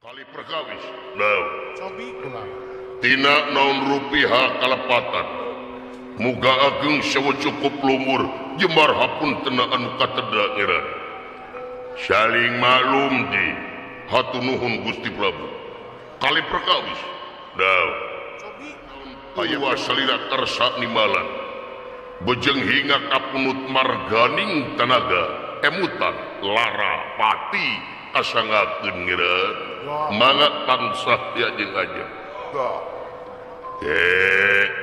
Kali perkawis. Tina naon rupiah kalepatan. Muga ageng sewa cukup lumur jembar hapunten anu kateda ngeran. Saling maklum di hatur nuhun Gusti Prabu. Kali perkawis. Aya salira karsa nimbalan. Bejeng hingga kapunut marganing tanaga emutan lara pati kasangakeun ngeran. Mangga tansah ya jeung aja.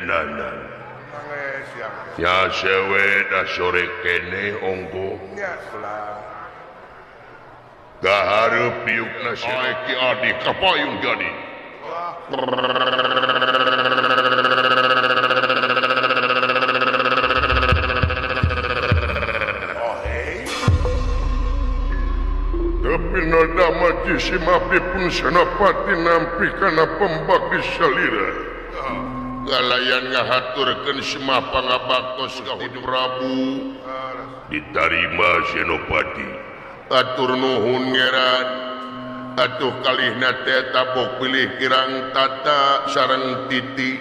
Nanan. Ya sewe da sore kene onggo. Gahareup diukna sore Ki Adi kapayung jadi. Jisim abdi pun senopati nampi kana pembakti salira. Galayan ngahaturkeun semah pangabaktos ka Gusti Prabu. Ditarima Senopati. Atur nuhun ngeran. Atuh kalihna teh tabok pilih kirang tata sareng titi.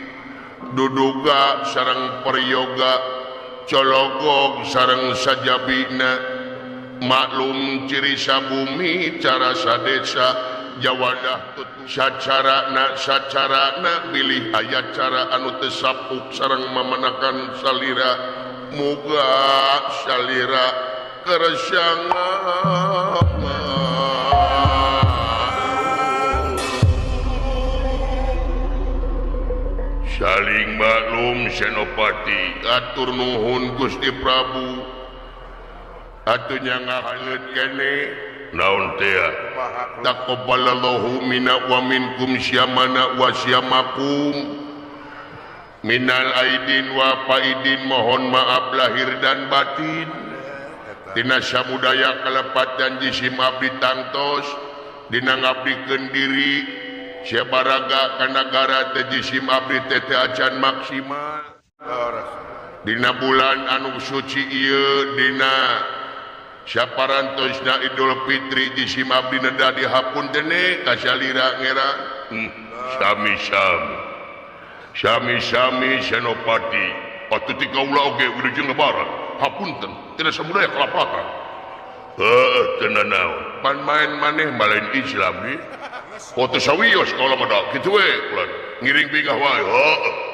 Duduga sareng peryoga. Cologog sareng sajabina. Maklum ciri sabumi cara sadesa jawadah sacarana sacarana bilih aya cara anu teu sapuk sareng mamanakan salira muga salira keresangan. Saling maklum Senopati atur nuhun Gusti Prabu. Atunya ngahaneut kene naon teh taqabbalallahu minna wa minkum syamana wa syamakum minal aidin wa faidin mohon maaf lahir dan batin tina samudaya kalepatan jisim abdi tangtos dina ngabdikeun diri sabaraga ka nagara teh jisim abdi teh teu acan maksimal dina bulan anu suci ieu dina saparantosna Idul Fitri jisim abdi neda dihapuntene ka salira ngera. Sami-sami sami-sami Senopati atuh ti kaula oge wilujeng lebaran hapunten tina samudaya kalapatan. Heuh teu nanaon pan main maneh malain Islam di foto sawios kaula mah da kitu we ulah ngiring bingah wae. Heuh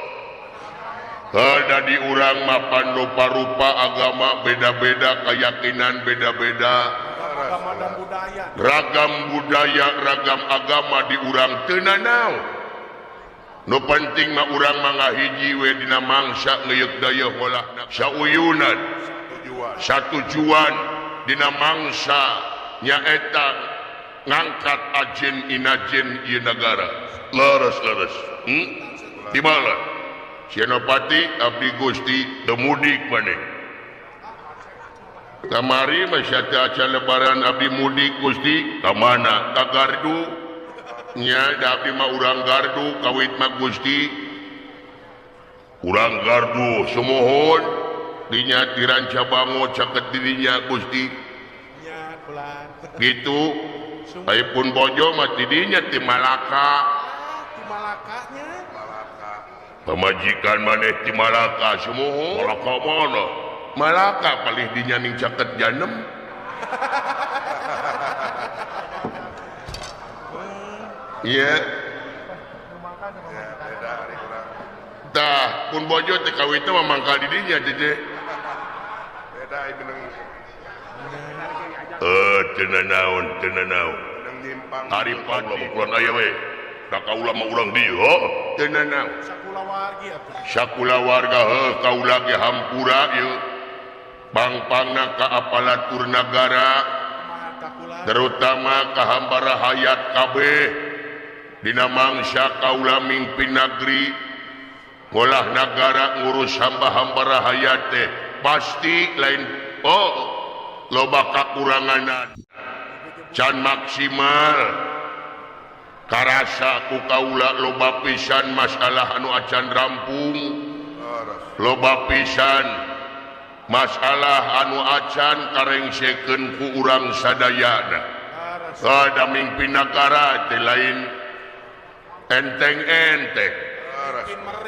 ada di urang mapan rupa-rupa agama beda-beda keyakinan beda-beda ragam budaya ragam agama di urang teu nanaon nu penting mah urang mah ngahiji we dina mangsa ngeuyeuk dayeuh walahna sauyunan satujuan dina mangsa nyaeta ngangkat ajen inajen ieu nagara leres-leres. Di mana Senopati abdi Gusti teu mudik maneh. Kamari mah acan lebaran abdi mudik Gusti ka mana? Ka Gardu. Nya da abdi mah urang Gardu kawit mah Gusti. Urang Gardu sumuhun dinya ti Rancabango caket dirinya Gusti. Nya kula. Gitu. Aya pun bojo mah ti dinya ti Malaka. Ti Malakanya. Pamajikan maneh ti Malaka sumuhun. Malaka mana? Malaka palih dinya ning caket janem. Iya. Tah pun bojo teh kawin teh mah mangkal di dinya jeje. Beda ieu. Teu nanaon, teu nanaon. Ari pan lamun aya we. Da kaula mah urang dieu, heuh. Teu nanaon. Sakulawargi atuh. Sakulawarga heuh kaula ge hampura ieu. Pangpangna ka aparatur nagara terutama ka hambara hayat kabeh dina mangsa kaula mimpin nagri ngolah nagara ngurus hamba-hamba hayat teh pasti lain oh loba kakuranganan can maksimal karasa ku kaula loba pisan masalah anu acan rampung loba pisan masalah anu acan karengsekeun ku urang sadayana. Ada mingpin negara teh lain enteng-enteng.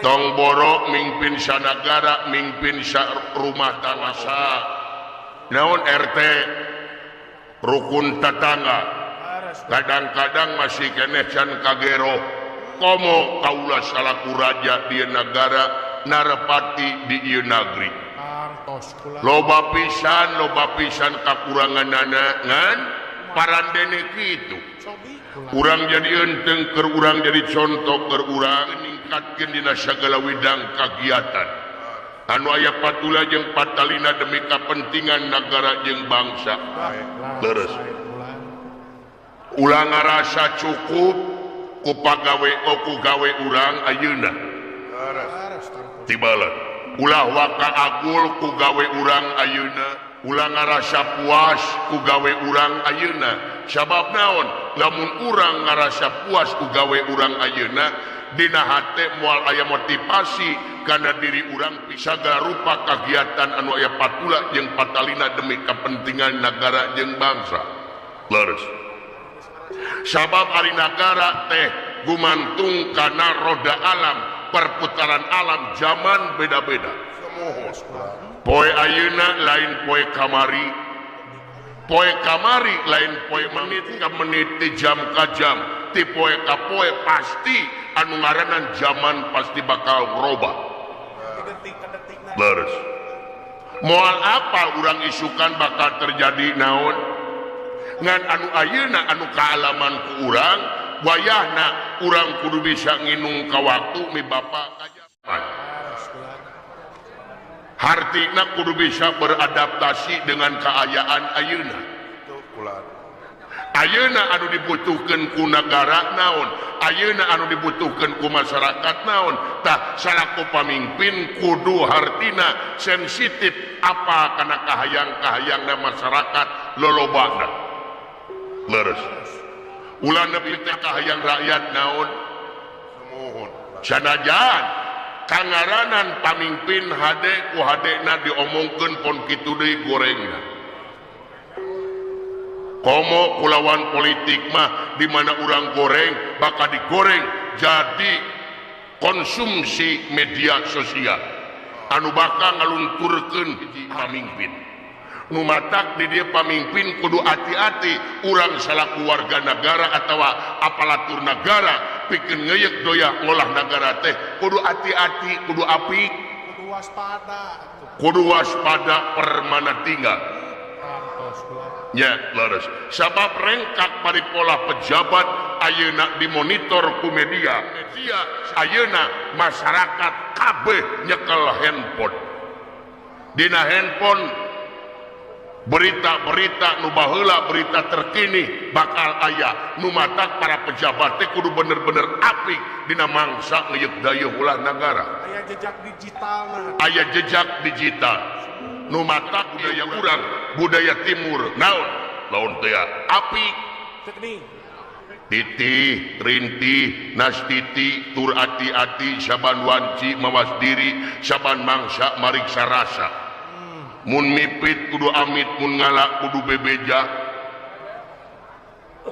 Tong borok mingpin sanagara, mingpin sa rumah tangga sa naon RT rukun tetangga. Kadang-kadang masih keneh can kagero. Komo kaula salaku raja di negara narepati di ieu nagri. Loba pisan kakuranganana ngan parandene kitu. Urang jadi enteng keur urang jadi contoh keur urang ningkatkeun dina sagala widang kagiatan. Anu aya patula jeung patalina demi kapentingan nagara jeung bangsa. Leres. Ulah ngarasa cukup ku pagawe ku gawe urang ayeuna. Tibalan. Ulah waka agul ku gawe urang ayeuna. Ulah ngarasa puas ku gawe urang ayeuna. Sabab naon? Lamun urang ngarasa puas ku gawe urang ayeuna, dina hate moal aya motivasi kana diri urang sagala rupa kagiatan anu aya patula jeung patalina demi kepentingan nagara jeung bangsa. Leres. Sabab ari nagara teh gumantung kana roda alam, perputaran alam zaman beda-beda. Poe ayeuna lain poe kamari, poe kamari lain poe menit ka menit, ti jam ka jam, ti poe ka poe pasti anu ngaranan zaman pasti bakal berubah. Leres. Moal apa urang isukan bakal terjadi naon? Ngan anu ayeuna anu kaalaman ku urang, wayahna urang kudu bisa nginung ka waktu mi bapa ka jaman. Hartina kudu bisa beradaptasi dengan kaayaan ayeuna. Ayeuna anu dibutuhkeun ku nagara naon, ayeuna anu dibutuhkeun ku masyarakat naon. Tah salaku pamimpin kudu hartina sensitif apa kana kahayang-kahayangna masyarakat lolobana. Leres. Ulah nepi teh kahayang rakyat naon. Sanajan kangaranan pamimpin hade ku hadena diomongkeun pon kitu deui gorengna. Komo kulawan politik mah di mana urang goreng bakal digoreng jadi konsumsi media sosial anu bakal ngalunturkeun hiji pamimpin. Nu matak di dieu pamimpin kudu hati-hati urang salaku warga negara atawa aparatur negara pikeun ngeuyeuk doya ngolah negara teh kudu hati-hati, kudu apik, kudu waspada permana tinggal. Ya, leres. Sabab rengkak bari pola pejabat ayeuna dimonitor ku media. Media ayeuna masyarakat kabeh nyekel handphone. Dina handphone berita-berita nu baheula, berita terkini bakal aya. Nu matak para pejabat teh kudu bener-bener apik dina mangsa ngeuyeuk dayeuh ulah nagara. Aya jejak digital mah. Aya jejak digital. Nu matak budaya urang, budaya timur naon? Laun teh apik. Titih, rintih, nastiti, tur ati-ati, saban wanci mawas diri, saban mangsa mariksa rasa. Mun mipit kudu amit, mun ngala kudu bebeja.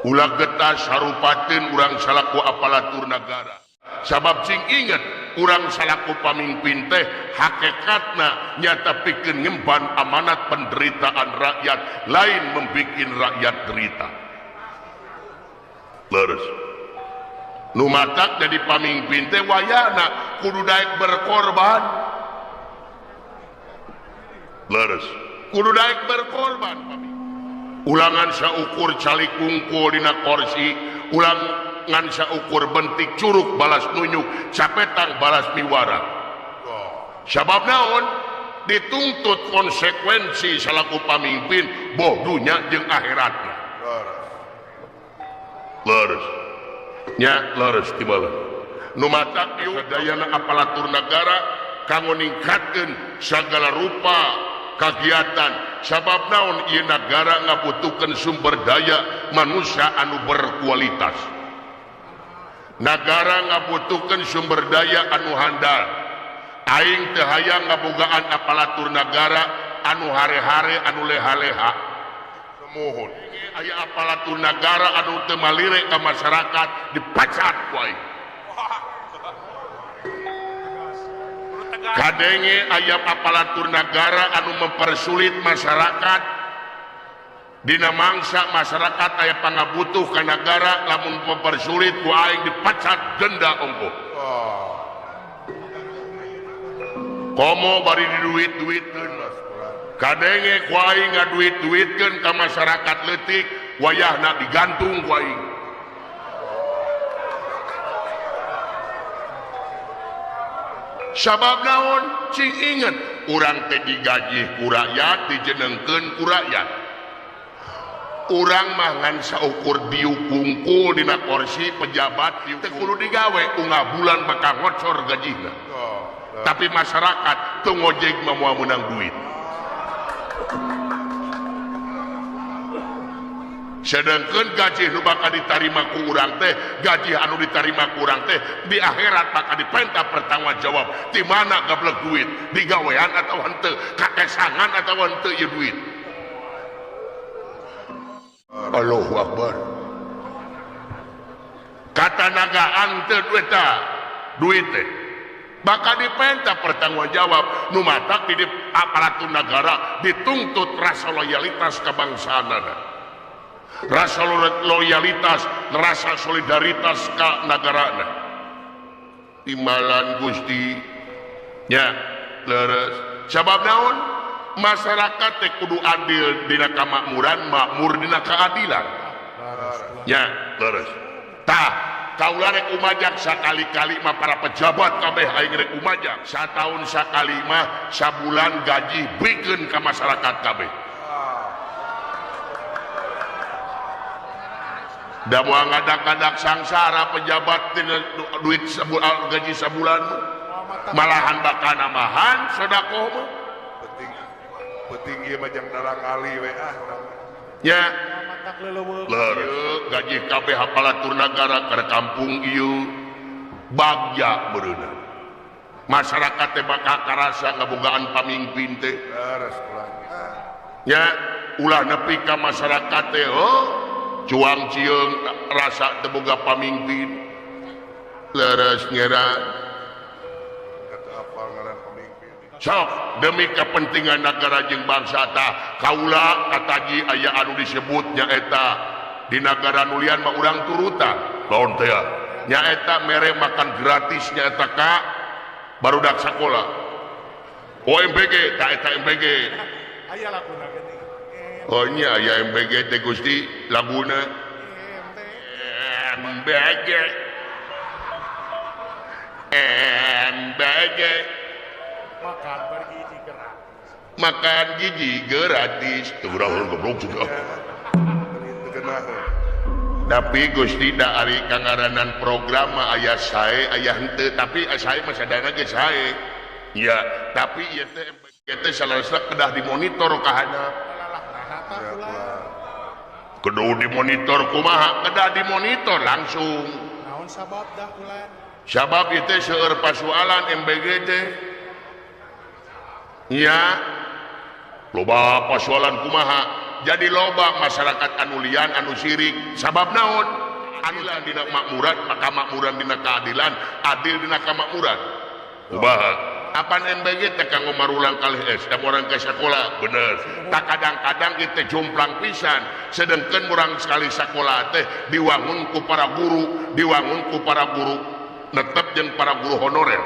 Ulah getas harupateun urang salaku aparatur nagara. Sabab sing inget urang salaku pamimpin teh hakikatna nyata pikeun ngemban amanat penderitaan rakyat, lain membikin rakyat derita. Leres. Nu matak jadi pamimpin teh wayahna kudu daek berkorban. Leres. Kudu daek berkorban pamimpin. Ulangan saukur calik kungkul dina korsi, ulangan saukur bentik curug balas nunyuk, capetang balas miwara. Sabab naon? Dituntut konsekuensi salaku pamimpin boh dunya jeung akhiratna. Leres. Nya leres tibalan. Nu matak sadayana aparatur nagara kanggo ningkatkeun sagala rupa kagiatan. Sabab naon ieu nagara ngabutuhkeun sumber daya manusia anu berkualitas. Nagara ngabutuhkeun sumber daya anu handal. Aing teu hayang ngabogaan aparatur nagara anu hare-hare anu leha-leha. Mohon aya aparatur negara anu teu malire ka masyarakat dipacat ku aing. Kadenge aya aparatur negara anu mempersulit masyarakat dina mangsa masyarakat aya pangabutuh ka nagara lamun mempersulit ku aing dipacat denda ongkoh. Komo bari diduit-duitkeun kadenge ku aing ngaduit-duitkeun ka masyarakat leutik wayahna digantung ku aing. Sabab naon cing inget urang teh digaji ku rakyat dijenengkeun ku rakyat. Urang mah ngan saukur diuk kungkul dina kursi pejabat teu kudu digawe unggal bulan bakal ngocor gajina. Tapi masyarakat teu ngojek mah moal meunang duit. Sedangkan gaji nu bakal ditarima ku urang teh, gaji anu ditarima ku urang teh di akhirat bakal dipenta pertanggungjawab di mana gablek duit, digawean atau henteu, kakesangan atau henteu ieu duit. Allahu Akbar. Kata nagaan teu duit ta, duit teh bakal dipenta pertanggungjawab nu matak di aparatur negara dituntut rasa loyalitas kebangsaanana. Rasa loyalitas, rasa solidaritas ka nagarana. Timbalan Gusti nya leres. Sabab naon? Masyarakat teh kudu adil dina kamakmuran, makmur dina keadilan. Nya leres. Tah, kaula rek umajak sakali-kali mah para pejabat kabeh aing rek umajak. Sataun sakali mah sabulan gaji bikeun ka masyarakat kabeh. Da moal ngadak-ngadak sangsara pejabat tina duit sabulan gaji sabulan malahan bakal nambahan sedekah mah. Penting ieu mah jang darang ali we ah urang. Nya gaji kabeh aparatur nagara ka kampung ieu bagja meureunna. Masyarakat teh bakal karasa ngabogaan pamimpin teh. Nya ulah nepi ka masyarakat teh oh cuang cieung rasa teu boga pamimpin. Leres ngeran. Sok demi kepentingan negara jeung bangsa tah kaula kataji aya anu disebut nyaeta di nagara nulian mah urang turutan naon teh nyaeta mere makan gratis nyaeta ka barudak sakola. Oh MBG ta eta MBG aya laguna geuning. Oh nya aya MBG teh Gusti laguna MBG MBG makan bergizi gratis. Makan gizi gratis. Tuh urang goblok juga. Tapi Gusti da ari kangaranan program mah aya sae aya henteu tapi sae mah sadayana ge sae. Ya, tapi ieu teh MBG teh salarasna kedah dimonitor ka handap. Kudu dimonitor kumaha? Kedah dimonitor langsung. Naon sabab dah ulan? Sabab ieu teh seueur pasualan MBG teh. Nya loba pasualan kumaha jadi loba masyarakat anu lian anu sirik sabab naon adilan dina makmuran maka makmuran dina keadilan adil dina kamakmuran kumaha apan MBG teh kanggo marulang kalih es da urang ke sakola bener tak kadang-kadang ieu teh jomplang pisan sedengkeun murang sekali sakola teh diwangun ku para guru diwangun ku para guru netep jeung para guru honorer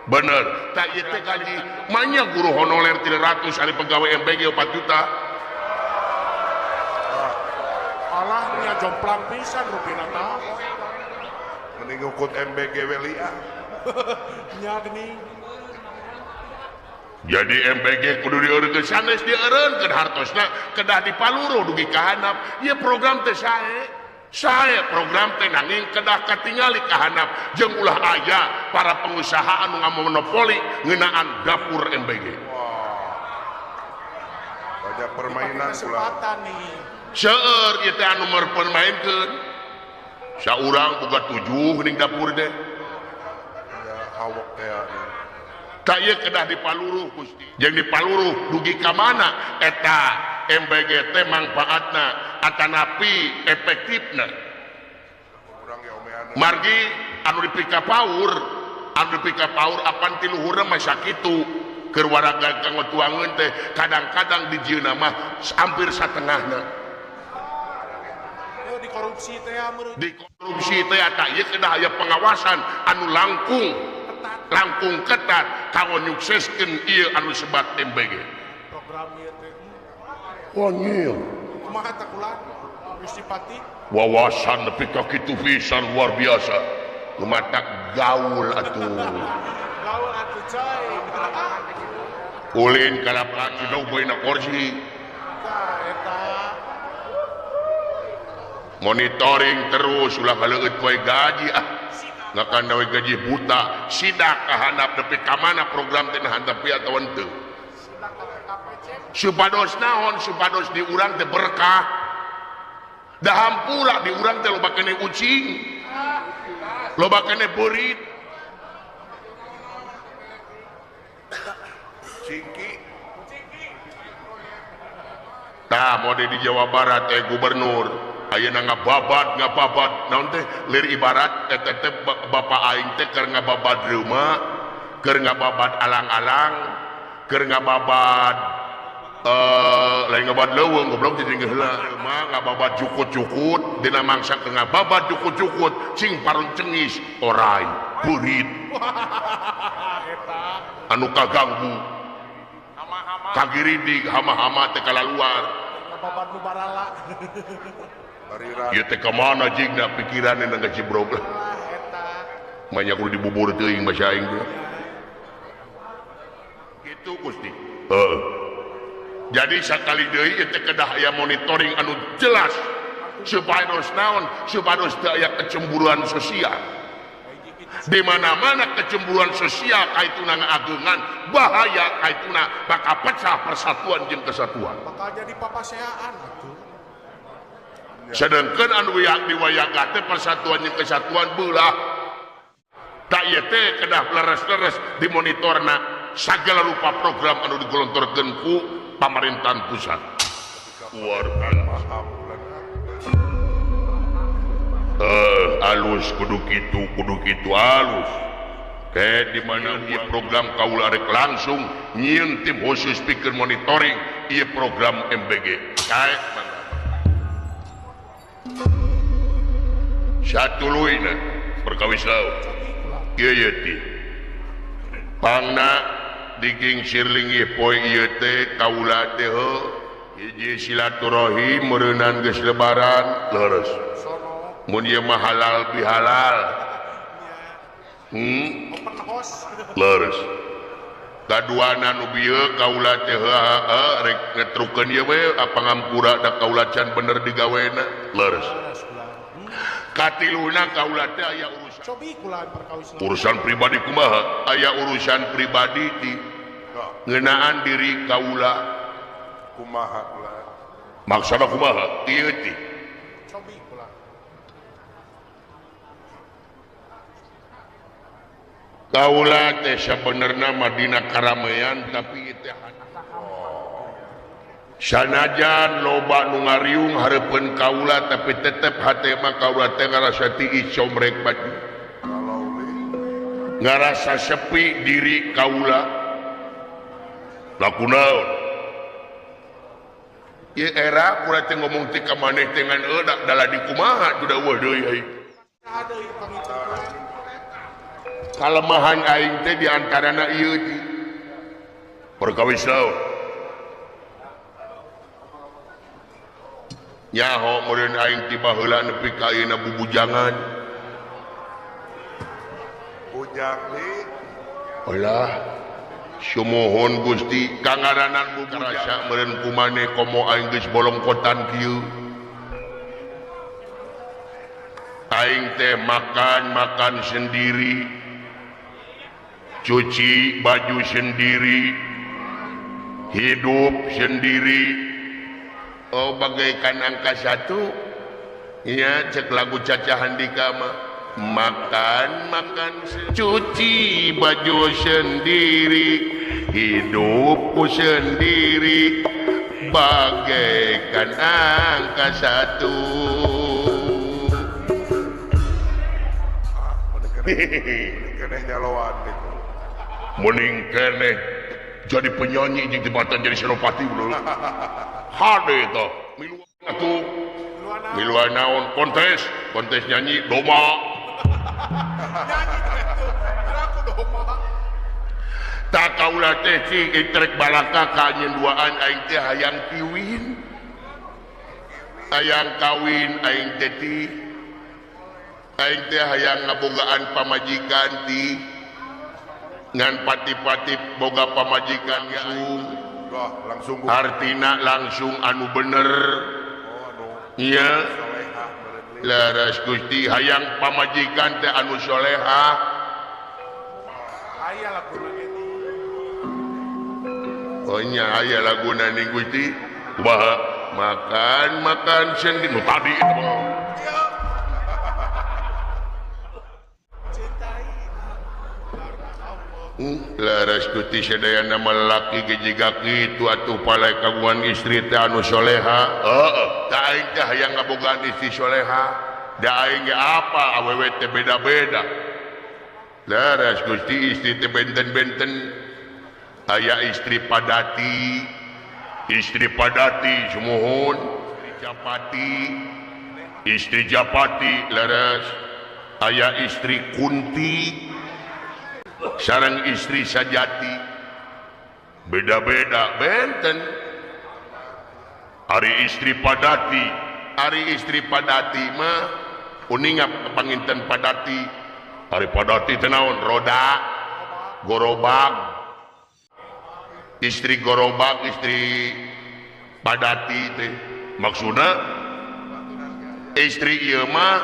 bener tak ieu teh gaji manya guru honorer 300 ari pegawai MBG 4 juta. Alah nya jomplang pisan rupina tah mending ngukut MBG we lian nya geuning. Jadi MBG kudu dieureunkeun sanes dieureunkeun hartosna kedah dipaluruh dugi ka handap ieu program teh sae. Saya program teh nanging kedah katingali ka handap jeung ulah aya para pengusaha anu ngamonopoli ngeunaan dapur MBG. Wah. Banyak permainan kesempatan nih. Seueur ieu teh anu mempermainkeun. Saurang boga 7 ning dapur teh. Ya hawak teh. Tak ieu kedah dipaluruh Gusti. Jeung dipaluruh dugi ka mana eta MBG teh mangfaatna atanapi efektifna. Margi anu dipika paur apan ti luhurna mah sakitu keur waraga kanggo tuangeun teh kadang-kadang dijieunna mah hampir satengahna. Dikorupsi teh dikorupsi teh eta ieu kedah aya pengawasan anu langkung ketat kanggo nyukseskeun ieu anu sebat MBG. Program ieu teh wanyil kumaha tah kula Gusti Pati wawasan nepi ka kitu pisan luar biasa lumatak gaul atuh gaul atuh coy ulin kana lapangan boina korsi tah eta monitoring terus ulah kaleueut poe gaji ah ngakan dawe gaji buta sidak ka handap nepi ka mana program teh handap atawa henteu supados naon supados di urang teh berkah da hampura di urang teh loba keneh ucing loba keneh beurit cingki tah mode di Jawa Barat teh gubernur ayeuna ngababat naon teh lir ibarat eta teh bapa aing teh keur ngababat reuma keur ngababat alang-alang keur ngababat lain ngababat leuweung goblok jadi heula reuma ngababat cukut-cukut dina mangsa keur ngababat cukut-cukut cing parun cengis orai beurit anu kaganggu kagiridig hama-hama teh kalaluar ngababat nu barala. Ieu teh ka mana jigna pikiranna na ngacibrog lah. Manya kudu dibubur teuing basa aing teh. Kitu Gusti. Heeh. Jadi sakali deui ieu teh kedah aya monitoring anu jelas supados naon supados teu aya kecemburuan sosial. Di mana-mana kecemburuan sosial kaituna ngaageungan bahaya kaituna bakal pecah persatuan jeung kesatuan. Bakal jadi papaseaan atuh. Sedangkan anu diwayaga teh persatuan jeung kesatuan beulah tak ieu teh kedah leres-leres dimonitorna sagala rupa program anu digelontorkeun ku pamerintahan pusat. Luar biasa. Alus kudu kitu alus. Kayak di mana ieu program kaula rek langsung nyieun tim khusus pikeun monitoring ieu program MBG. Kae satuluyna perkawis laut ieu ye ti pangna digingsir linggih poe ieu teh kaula teh hiji silaturahim meureunan geus lebaran leres mun ieu mah halal bihalal leres kaduana nu bieu kaula teh rek ngetrukeun ieu we pangampura da kaula can bener digawena leres katiluna kaula teh aya urusan urusan pribadi kumaha aya urusan pribadi di ngeunaan diri kaula kumaha kula maksana kumaha ieu ti cobi kula kaula teh sabenerna mah dina karamean tapi teh sanajan loba nu ngariung hareupeun kaula tapi tetep hate mah kaula teh ngarasa tiis comrek baju ngarasa sepi diri kaula laku naon ieu era kula teh ngomong teh ka maneh teh ngan eueuh da di kumaha duda eueuh deui aing kalemahan aing teh di antarana ieu ti perkawis laut nyaho meureun aing ti baheula nepi ka ayeuna bubujangan bujang li olah sumuhun Gusti kangaranan bubujang meureun kumaneh komo aing geus bolongkotan kieu aing teh makan sendiri cuci baju sendiri hidup sendiri. Oh bagaikan angka satu ya cek lagu Caca Handika mah makan cuci baju sendiri hidupku sendiri Bagaikan angka satu. Mending keneh jadi penyanyi jeung jembatan jadi senopati dulu. Hade tah miluan atuh. Miluan naon kontes, kontes nyanyi doma. Tak kaula teh cing trek balaka ka nyeun duaan aing teh hayang kiwin. Hayang kawin aing teh ti. Aing teh hayang ngabogaan pamajikan ti. Ngan pati-pati boga pamajikan langsung artina langsung anu bener. Iya. Laras Gusti hayang pamajikan teh anu solehah. Aya laguna ge. Oh nya aya laguna ning Gusti. Kumaha? Makan makan sendi nu tadi eta mah. Laras Gusti sadayana laki ge jiga kitu atuh palai kagungan istri teh anu soleha. Heeh, da aing teh hayang ngabogaan istri soleha. Da aing ge apa awewe teh beda-beda. Laras Gusti istri teh benten-benten. Aya istri padati, istri padati sumuhun, japati, istri japati laras. Aya istri kunti. Sareng istri sajati beda-beda benten. Ari istri padati, ari istri padati mah uninga panginten padati. Ari padati teh naon? Roda, gorobak. Istri gorobak, istri padati teh maksudna istri ieu mah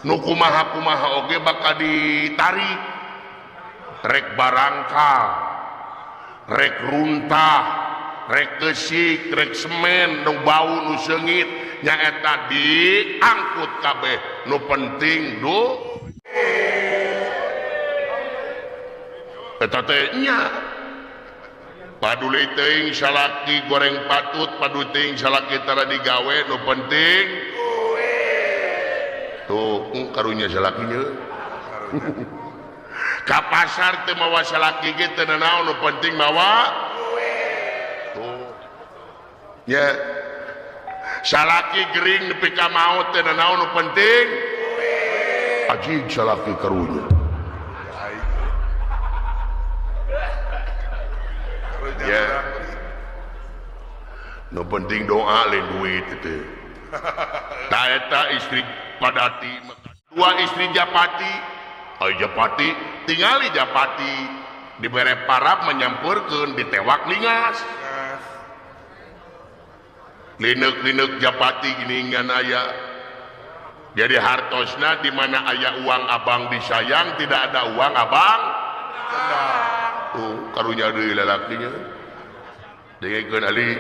nu kumaha-kumaha oge bakal ditarik. Rek barangkal, rek runtah, rek kesik, rek semen, nu bau nu seungit, nyaeta diangkut kabeh. Nu penting du eta teh nya. Paduli teuing salaki goreng patut, paduli teuing salaki tara digawe, nu penting tuh karunya salakinya. Ka pasar teu mawa salaki ge teu nanaon, nu penting mawa tuh nya. Salaki gering nepi ka maot teu nanaon, nu penting ajig salaki karunya. Ya nu penting doa lain duit teh. Ta eta istri padati, dua istri japati. Ayo japati tingali japati dibere parap menyampurkeun ditewak lingas. Lineuk-lineuk japati geuningan aya. Jadi hartosna di mana aya uang abang disayang, tidak ada uang abang. Tuh karunya deui lalakinya. Dengekeun ali.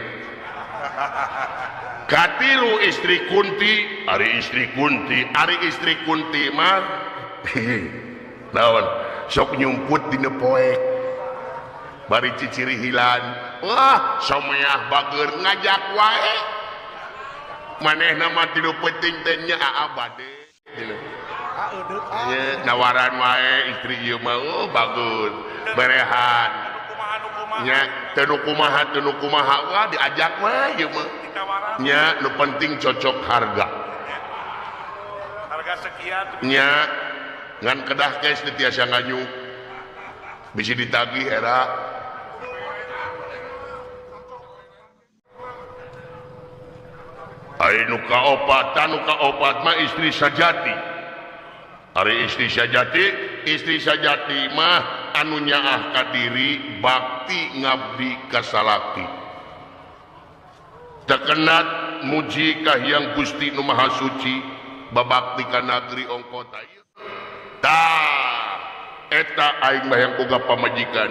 Katilu istri Kunti, ari istri Kunti, ari istri Kunti mah naon sok nyumput dina poek bari ciciri hilan. Wah someah bager ngajak wae manehna mah tilu penting teh nya aa bade nawaran wae istri ieu mah oh bagus berehan nya teu nu kumaha teu nu kumaha wah diajak wae ieu mah nya nu penting cocok harga harga sekian nya ngan kedah kes tiasa nganyu bisi ditagih era. Ari nu kaopat, nu kaopat mah istri sajati. Ari istri sajati, istri sajati mah anu nyaah ka diri bakti ngabdi ka salaki. Terkenat muji ka Hyang Gusti nu Maha Suci babakti ka nagri ongkota. Tah eta aing mah yang boga pamajikan.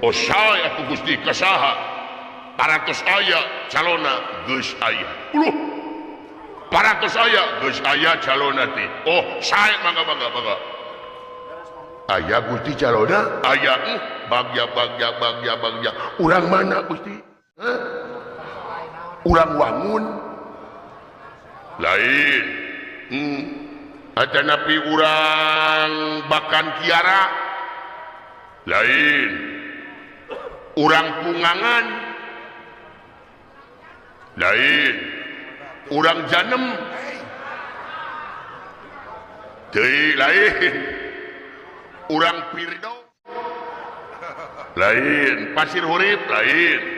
Oh sae atuh Gusti ka saha? Parantos aya calona geus aya. Uluh. Parantos aya geus aya calona teh. Oh sae mangga mangga mangga. Aya Gusti calona? Aya. Bagja bagja bagja bagja. Urang mana Gusti? Urang wangun lain. Atanapi urang bakan kiara lain. Urang pungangan lain. Urang janem deui lain. Urang pirdo lain. Pasir Hurip lain.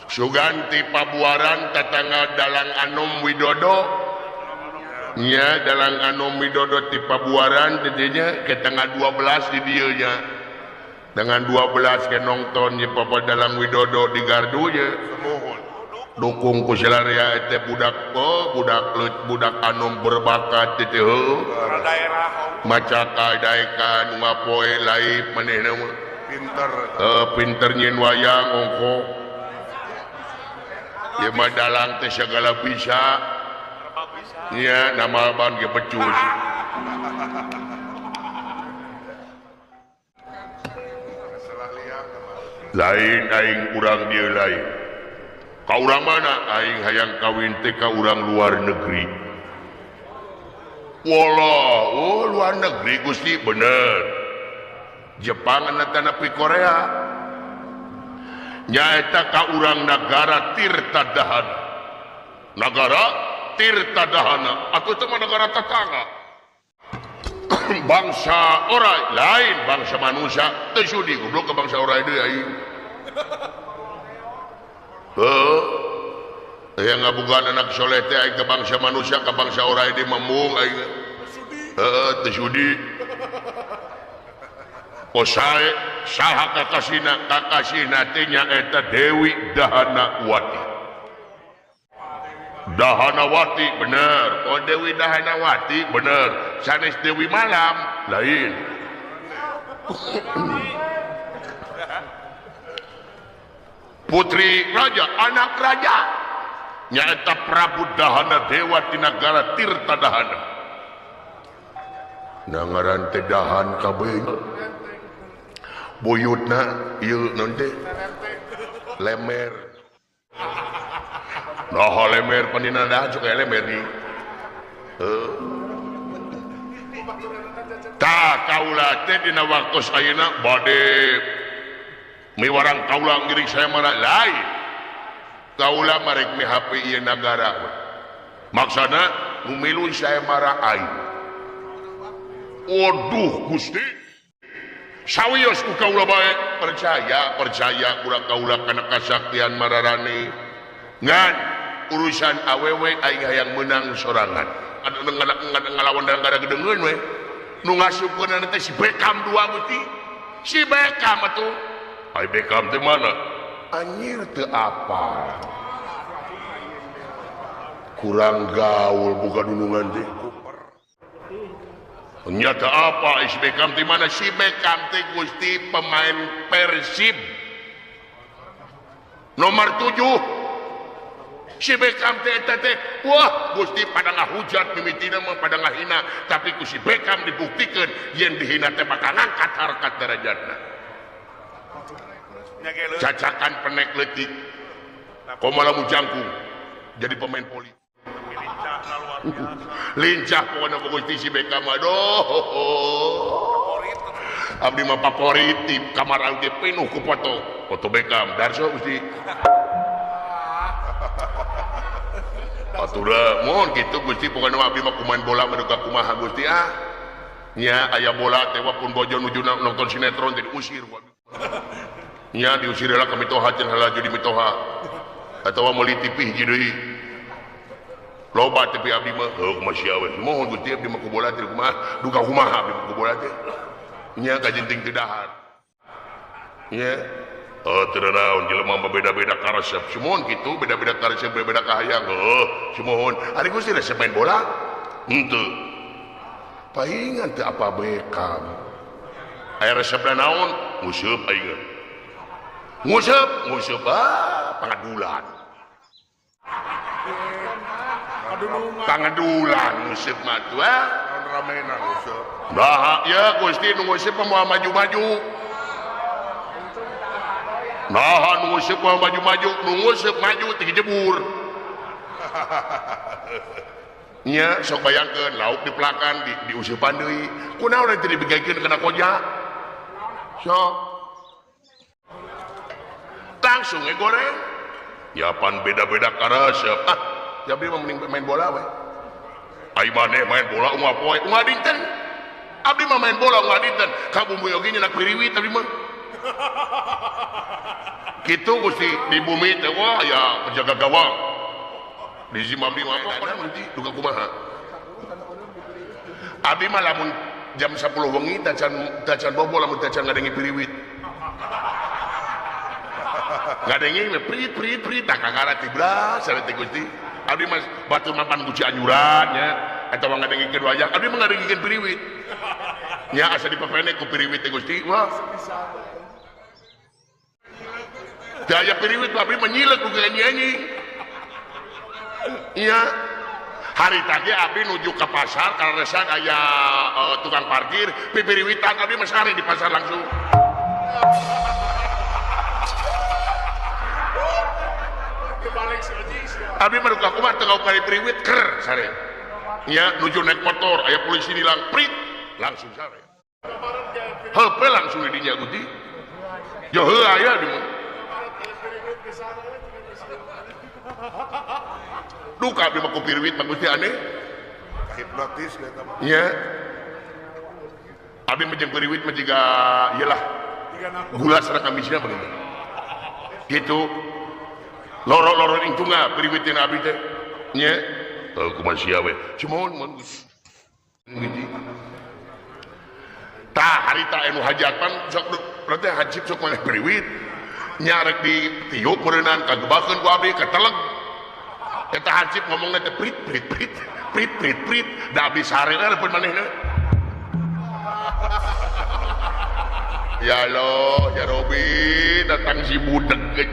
Suganti Pabuaran tetangga Dalang Anom Widodo nya Dalang Anom Widodo ti Pabuaran tadinya ke tanggal 12 di dieu nya dengan 12 ke nonton ye Papa Dalang Widodo di gardu nya dukung ku salaria teh budak oh budak leut budak anom berbakat teh heuh maca daekan ngapoe laib manehna mah pinter pinter nyeun wayang ongko ye mah dalang teh segala bisa nya nama ban ge pecus. Lain aing urang dieu lain. Ka urang mana aing hayang kawin teh ka urang luar negeri. Walah, oh luar negeri Gusti bener. Jepang atanapi Korea. Nyaeta ka urang nagara Tirta Dahana. Nagara Tirta Dahana atau itu mah negara tetangga. Bangsa orai lain bangsa manusia teu sudi goblok ke bangsa orai deui aing. Heuh. Aya ngabogaan anak soleh teh aing ke bangsa manusia ka bangsa orai deui membung aing. Heuh teu sudi. Osae saha kakasina kakasina teh nyaeta Dewi Dahanawati. Dahanawati bener. Oh Dewi Dahanawati bener. Sanes Dewi Malam lain. Putri raja, anak raja nyaeta Prabu Dahana Dewa ti nagara Tirta Dahana. Na ngaran teh dahan kabeh. Buyutna ieu naon teh? Lemer. Nah lemer panina dahan suka lemer di. Heuh. Tah kaula teh dina waktos ayeuna bade miwarang kaula ngiring saya mara lain. Kaula marek mihapi ieu nagara. Maksana nu milu saya mara aing. Waduh Gusti. Sawios ku kaula bae percaya percaya urang kaula kana kasaktian mararane. Ngan urusan awewe aing hayang meunang sorangan. Anu ngalawan gara gedeungeun we. Nu ngasupkeun teh si Beckham dua Gusti. Si Beckham atuh. Ai Beckham teh mana? Anjir teu apal. Kurang gaul buka dunungan teh. Nyata apa si Beckham teh mana? Si Beckham teh Gusti pemain Persib. Nomor 7. Si Beckham teh eta teh wah Gusti pada ngahujat mimitina mah pada ngahina tapi ku si Beckham dibuktikeun yen dihina teh bakal ngangkat harkat derajatna. Cacakan penek leutik komo lamun jangkung jadi pemain poli. Lincah pokona Gusti si Beckham aduh. Abdi mah favorit di kamar abdi penuh ku foto. Foto Beckham Darso Gusti. Atuh mohon kitu Gusti pokona abdi mah kumain bola mah duka kumaha Gusti ah. Nya aya bola teh pun bojo nuju nonton sinetron teh diusir. Nya diusir heula ka mitoha cenah laju di mitoha. Atawa meuli TV hiji deui. Loba TV abdi mah heuh kumaha sia we. Mohon Gusti abdi mah ku bola teh kumaha duka kumaha abdi mah ku bola teh. Nya kajenting teu dahar. Nya oh teu naon jelema mah beda-beda karesep. Sumuhun kitu beda-beda karesep beda-beda kahayang. Heuh sumuhun. Ari Gusti resep main bola? Henteu. Paingan teu apa Beckham. Aya resepna naon? Nguseup aing. Nguseup, nguseup ah pangadulan. Pangadulan nguseup mah tuh ah. Ramena nguseup. Nah, ya Gusti nu nguseup mah moal maju-maju. Nah nu nguseup maju-maju, nu nguseup maju teh jebur. Nya sok bayangkeun lauk dipelakan diuseupan deui. Kunaon teh dibegakeun kana koja? Sok. Langsung we goreng. Ya pan beda-beda karesep. Ah, ya abdi mah mending main bola we. Ai maneh main bola unggal poe, unggal dinten. Abdi mah main bola unggal dinten. Ka bumi oge nyenak piriwit abdi mah. Kitu Gusti di bumi teh wah ya penjaga gawang. Di Zimbabwe mah apa nanti duka kumaha. Abdi mah lamun jam 10 wengi tacan bobo lamun tacan ngadenge piriwit. Ngadenge we prit prit prit tak kakara tibra sareng teh Gusti. Abdi mah batur mapan ku Cianjuran nya atawa ngadengikeun wayang abdi mah ngadengikeun piriwit. Nya asa dipepene ku piriwit teh Gusti wah. Daya piriwit abdi mah nyilek ku nyanyi. Iya, hari tadi abdi nuju ke pasar karena resan aya tukang parkir pipiriwitan abdi mah sare di pasar langsung. Abdi mah duka kumaha teu kali piriwit ker sare. Iya, nuju naik motor aya polisi nilang prit langsung sare. Heupeul langsung di dinya Gusti. Yo heuh aya di mah. Duka abdi mah ku piriwit mah Gusti aneh. Hipnotis eta mah. Nya. Abdi mah jeung piriwit mah jiga ieu lah. Gula sareng kamisna mah gitu. Gitu. Loro-loro ing tunggal piriwit tina abdi teh. Nya. Heuh kumaha sia we. Cuman mun Gusti. Tah harita anu hajatan sok berarti hajib sok maneh piriwit. Nya rek ditiup meureunnan kagebakeun ku abdi kateleg. Eta hansip ngomongna teh prit prit prit prit prit prit da abdi sare pun manehna. Ya Allah, ya Robi, datang si budak aja.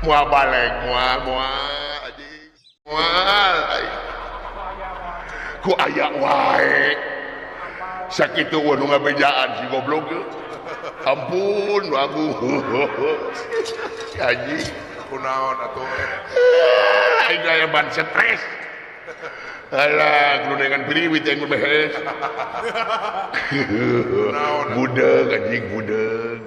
Moal balik, moal moal anjing. Moal ku aya wae. Sakitu we nu ngabejaan si goblok. Ampun aku. Anjing. Kunaon atuh aing aya ban stres. Alah, kudu piriwit yang behes. Kunaon budeung anjing budeung.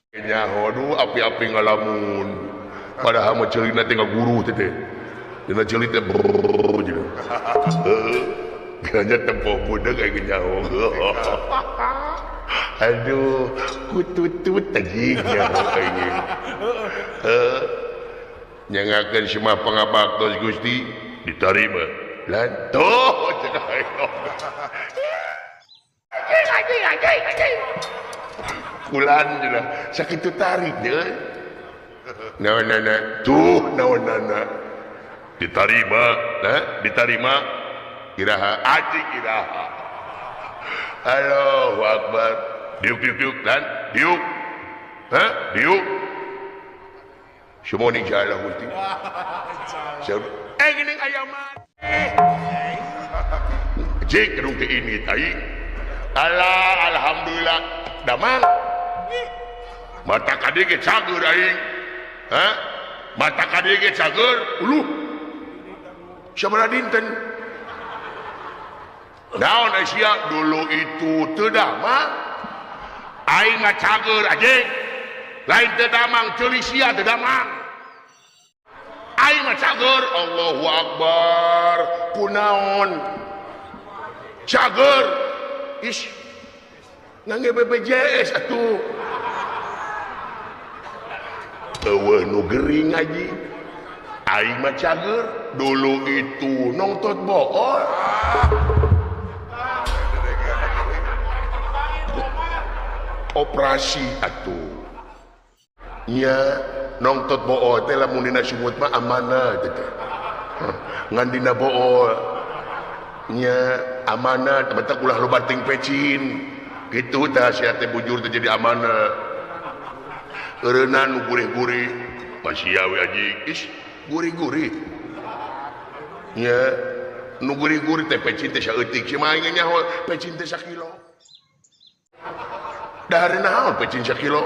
Nyaho aduh api-api ngalamun. Padahal mah ceulina teh ngaguru teh teh. Dina ceuli teh brrrr gitu. Heeh. Ganya tempo budeung aing nyaho. Aduh, kututut anjing nyaho aing. Heeh. Nyangakeun semah pangabaktos Gusti ditarima. Lan tuh cek aing. Anjing anjing anjing anjing. Kulan cenah sakitu tarik deui. Naonana tuh naonana ditarima, nah ditarima iraha anjing iraha. Allahu Akbar. Diuk diuk diuk lan diuk. Hah? Diuk. Semua ni jalan Gusti. Eh geuning aya mah. Jik kedung teh ini aing. Alah alhamdulillah damang. Mata kadi ge cager aing. Hah? Mata kadi ge cager uluh. Sabaraha dinten? Naon sia dulu itu teu damang. Aing mah cager anjing. Lain teu damang ceuli sia teu damang. Aing mah cager Allahu Akbar. Kunaon? Cager. Ish. Ngangge BPJS atuh. Eueuh nu gering anjing. Aing mah cager dulu itu nongtot bool. Operasi atuh. Nya nongtot bool teh lamun dina sumut mah amanah teh. Ngan dina bool nya amanah teman ulah loba ting pecin. Gitu tah sia teh bujur teh jadi amanah. Eureunnan nu gurih-gurih masih we anjing. Ih, gurih-gurih. Nya nu gurih-gurih teh pecin teh saeutik sia mah aing nyaho pecin teh sakilo. Dahar naon pecin sakilo?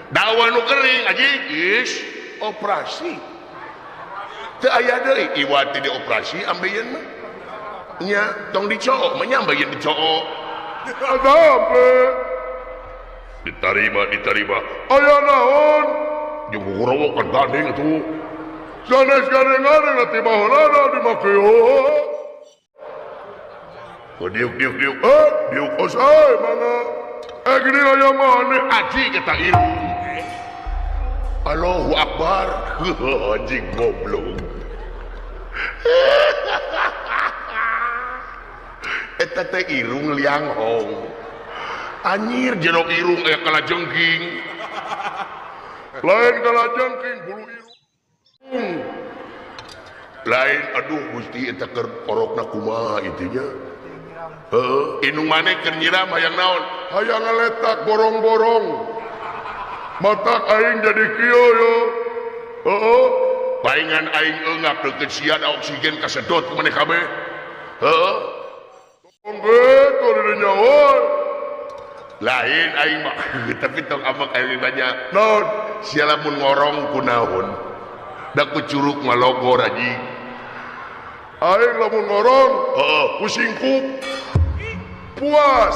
Dawa nu kering aji geus operasi. Teu aya deui iwat di operasi ambeien mah. Nya tong dicook mah nya ambeien dicook. Ada Diterima diterima. Aya naon? Jeung gorowokan gandeng atuh. Sanes gandeng-gandeng atuh baheulana dimake. Diuk diuk diuk. Eh, diuk osai mangga. Eh gini aya maneh aji kata irung. Allahu Akbar. Anjing goblok. Eta teh irung liang hong. Anjir jero irung aya kalajengking. Lain kalajengking bulu irung. Lain aduh Gusti eta keur orokna kumaha itu nya. Heuh, indung maneh keur nyiram hayang naon? Hayang ngaletak borong-borong. Matak aing jadi kieu yo. Heeh, paingan aing eungap deukeut sia da oksigen kasedot ku maneh kabeh. Heeh. Tong betul di nyawa. Lain aing mah tapi tong amak aing banyak. Naon? Sia lamun ngorong ku naon? Da ku curug mah logor anjing. Aing lamun ngorong, heeh, ku singkup. Puas.